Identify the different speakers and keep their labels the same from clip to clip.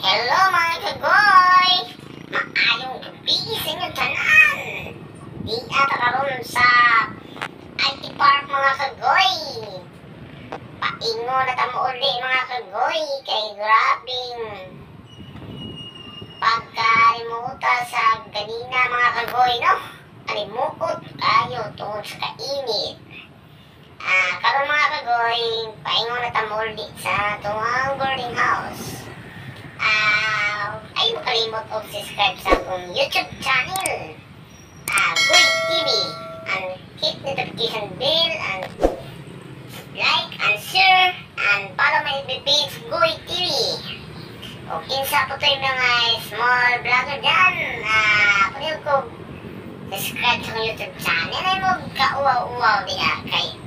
Speaker 1: Hello, mga kagoy! Maayong gabi sa inyo tanan! Di ata karon sa IT Park, mga kagoy! Paingo na tamo uli, mga kagoy, kay grabing pagkalimuta sa ganina, mga kagoy, no? Kalimuot kayo tungod sa kainit. Karon, mga kagoy, paingo na tamo uli sa tuwang boarding house. Ay mo kalimot og subscribe sa akong YouTube channel, Goy TV, and hit notification bell and like and share and follow my FB page, Goy TV. O kinsa po to'y mga small vlogger dyan, pwede ko subscribe sa akong YouTube channel ay mo kauwaw-uwaw diya kay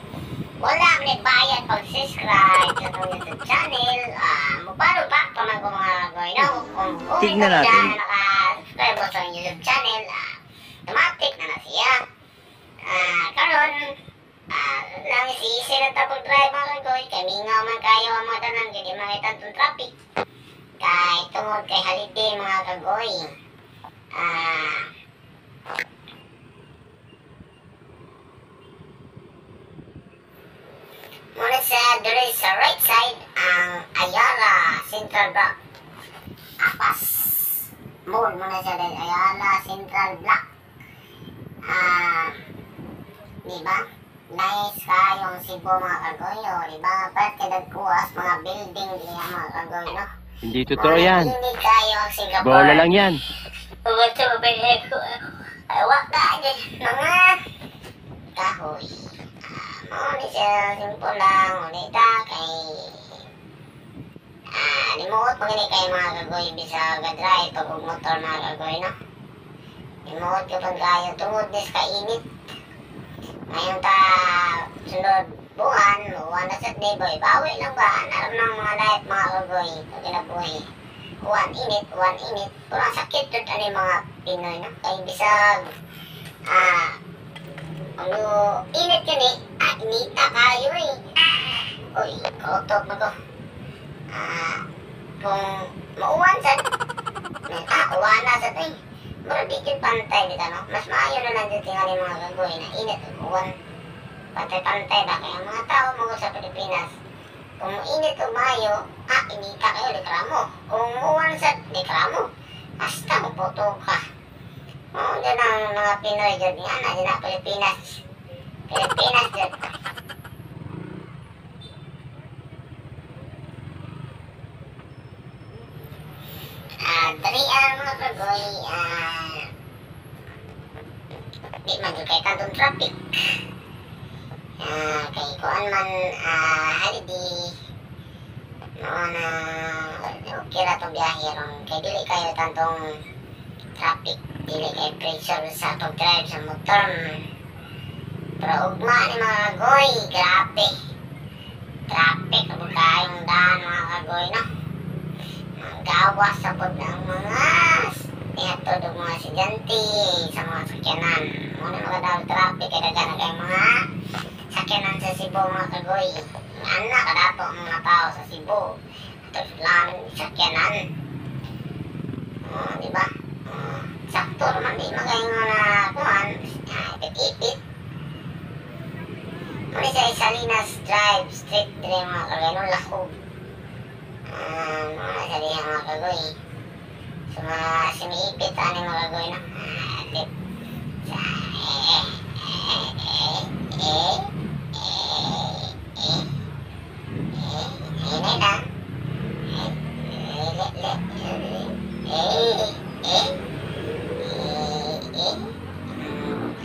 Speaker 1: wala may bayad pag subscribe sa akong YouTube channel. Mupalo pa pa man ko, mga kagoy, no? Kung uwi
Speaker 2: Tignan
Speaker 1: ka
Speaker 2: natin.
Speaker 1: Dyan na naka-subscribe mo sa akong YouTube channel, automatic na na siya. Karon lang isi lang ta pag-drive, mga kagoy, kay mingaw man kayo ang mga tanan, kay di makita itong traffic. Kay tungod kay holiday, mga kagoy. Muna sa diri sa right side ang Ayala Central Block. Apas Mall muna siya dahil Ayala Central Block. Di ba? Nice kayong Cebu, mga kagoy, o, di ba? Part kay dagkuas mga building diya, mga kagoy, no?
Speaker 2: Hindi totoo yan.
Speaker 1: Hindi kayo ang Singapore.
Speaker 2: Bola lang yan.
Speaker 1: Ay, waka mga kahoy. Mao ni siya, simple lang ulita kay limuot pa gani kay, mga kagoy, bisag ga-drive pag og motor, mga kagoy, no? Limuot ka pag kayo tungod nis kainit. Ngayon ta sunod buwan, buwan na sa day boy, bawi lang ba? Naram ng mga life, mga kagoy, pag kinabuhi. Uwan init, uwan init. Pero ang sakit jud ani mga Pinoy, no? Kay bisag ang init yun eh. Inita kayo eh. Uy, kautob mo ko. Kung mauwan sad, uwan na sad eh. Mura di jud pantay dito, no? Mas maayo na lang dito tingali, mga kagoy, na init ug uwan. Pantay-pantay ba? Kaya ang mga tao mo sa Pilipinas, kung init o maayo, inita kayo, reklamo. Kung uwan sad, reklamo. Basta muputo ka. Oo, dyan ang mga Pinoy dyan. Nga na, dyan ang Pilipinas. Pilipinas dyan. Dali ang mga kagoy, di man jud kay tantong traffic. Kay kuan man, holiday. Mao na okay ra tong biyahe ron kay dili kayo tantong traffic, dili kay pressure sa pag-drive sa motor. Pero ugma ni, mga kagoy, grabe. Traffic abo kayong daan, mga kagoy, no? Gawas sa pod ang mga nihatod og mga estudyante sa mga sakyanan. Muna mga traffic kay daghan na kay mga sakyanan sa Cebu, mga kagoy. Ana kadato ang mga tao sa Cebu. Ato lang sakyanan. Oh, di ba? Sakto naman di magaingon na kuan, ipit-ipit. Muna sa Salinas Drive Street dire, mga kagoy, no, lahog. Mga sa diha, mga kagoy. So mga siniipit ani, mga kagoy, no. Lip. Sa eh eh eh eh eh eh eh hinay lang. Eh le le eh eh eh eh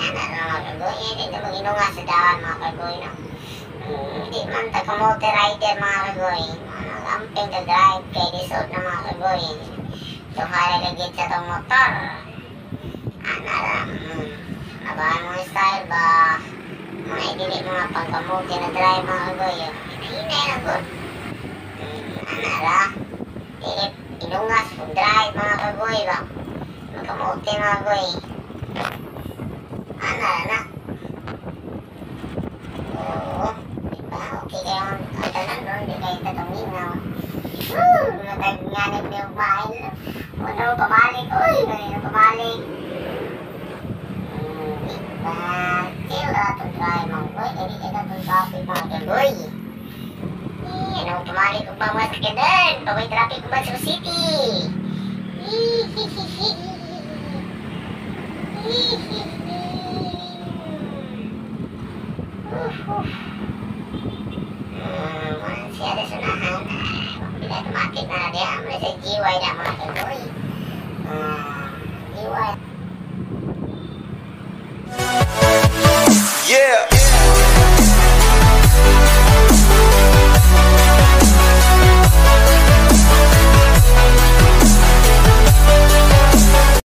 Speaker 1: ana ra, mga kagoy, eh dito maginunga sa daan, mga kagoy, no. Di man ta kamote rider, mga kagoy. Mga amping to drive kay lisod na, mga kagoy. Duha ra ka gid sa tong motor. Ana ra. Abahan mo style ba? Mga dili mga pangkamote na drive, mga kagoy. Hinay lang gud. Ana ra. Dili inungas kung drive, mga kagoy ba. Magkamote, mga kagoy. Ana ra na. Oo. Diba? Okay kayo ang tanan ron. Di kayo tatong mingaw. Natag nganib ni mile. Wala mo pabalik. Uy, wala mo pabalik. Chill ra to drive mga boy. Kaya di kita itong traffic, mga kagoy. Eh, ano pumalik ko pa mga sakyanan? Paway traffic ko ba sa city? Hihihihi. Hihihi. Uf, uf. Siya na sunahan. Ah, automatic na diya. Muna sa GY na, mga kagoy. Ah, GY.
Speaker 2: Yeah.